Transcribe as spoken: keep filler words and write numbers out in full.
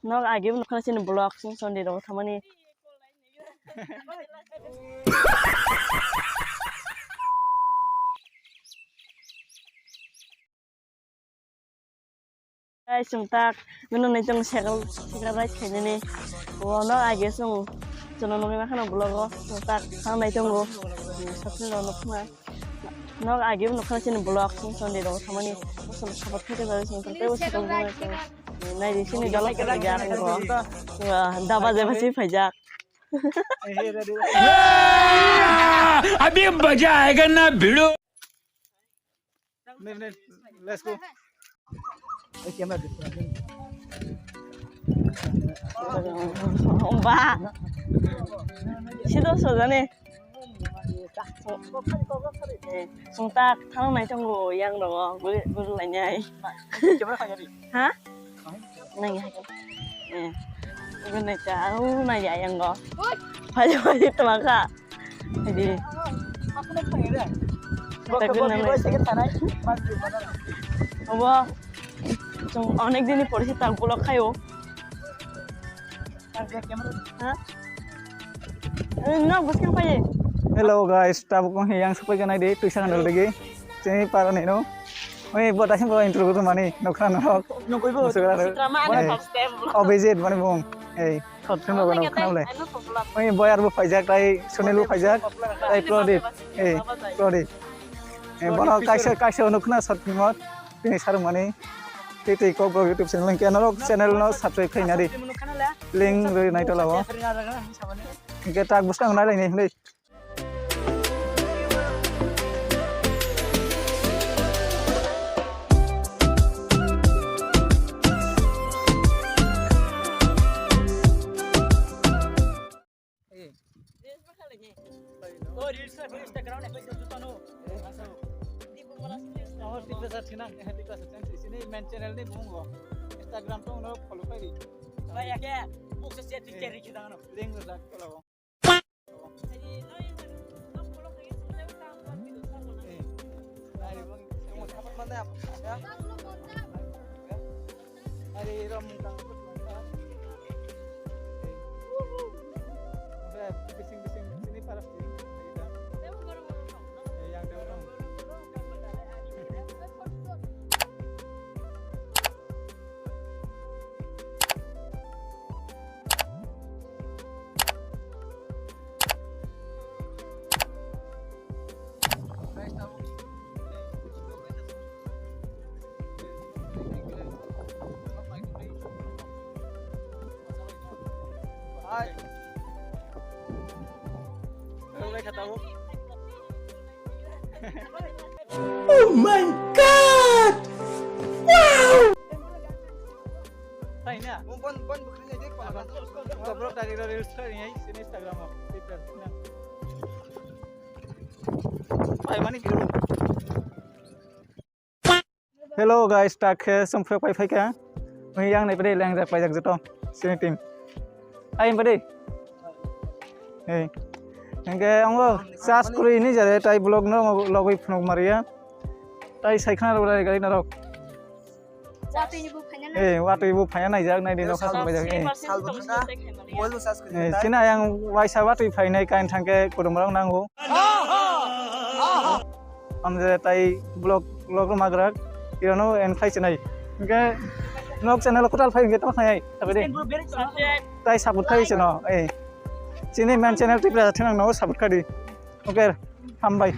Nok agi bo nukha chini vlog song Sunday rok thamani. Guys, chwng tak, nunu nai tong cycle, cycle ride khainani. Bono age chwng, chwngno nugwi mankha vlog o, chwng tak, thang nai tongo. Sakni rok nukha. Nok age bo nukha chini vlog, chwng Sunday rok thamani. Chwng support khaikhe jagwi chwng tak teibo cycle ride khainai. Nai di chini dolo khaijak, daba jeba si phaijak. अभी मजा आएगा ना भिड़ो। Let's go. Ba. Sido sojani. Sungtak thang nai tongo yang rogo guri guri lainai. Ha? Nai hai. Eh. Guri nai ta au nai ya yang go. Phai phai tama kha. Hidi. Obo. Chwng onek din ni pore se tak vlog khaio. Ha? Eh, no, bwskang phai. Hello guys, tabuk wng yang supai ganai de, tuisa ganal degi. Chini para ni no. Oi, bo dasim bo intro ko mani, nokra no. Nokoi bo. Sitra mani first time. Obijit mani bung. Ei, thot thim bo nokra le. Oi, boy ar bo phaijak tai, Sunil bo phaijak, tai Prodip. Ei, Prodip. Ei, bono kaisa, kaisa nokna sat mot. Tini sarmani tei tei Kokborok YouTube channel hwnkhe norok channel no subscribe khaina di. Link rwi nai tola o. Hwnkhe tak bwskang nai lai ni hwnwi. Eh. Reels ma khalai ni. Oh, reels na Instagram na Facebook juta no. Di pun malas ni. Oh, di pasar sini, di pasar sini, sini main channel ni bungo. Instagram to no follow kari. Ba ya ke, buk se chat ke ri kita no. Link rak kalau. Ari rom mung kang kut mung kang. Bising bising sini paras sini. Yang dia orang. Oh my God! Wow! Thaina. Bon, bon, bon, bwkhwrwng nai de, pala. Bro, tari ro reels khlai nai, sini Instagram o, Twitter, na. Pai mani guru. Hello guys, tak khe sumphre pai phaikha. Ui yang nai pede leng jak pai jak joto. Sini team. Ai pede. Hey. Hingke ongo charge kuri ni jare tai vlog no logoi phunuk maria. Tai sai khana ro gari narok. Watwi ni bo phaina nai. Eh, watwi bo phaina nai jak nai di nokha song bai jak. Eh. Sal bo thangka. Mobile bo charge kuri. Eh, chini ayang waisa watwi phainai kain thangke kudum rok nango. Amje tai vlog, vlog rok magrak, irano en khai chinai. Hingke nok channel kotal phai hingke tamo khai ai, tabe de. Tai support khai chino, eh. Chini main channel Tripura thang no support khai di. Okay, hambai.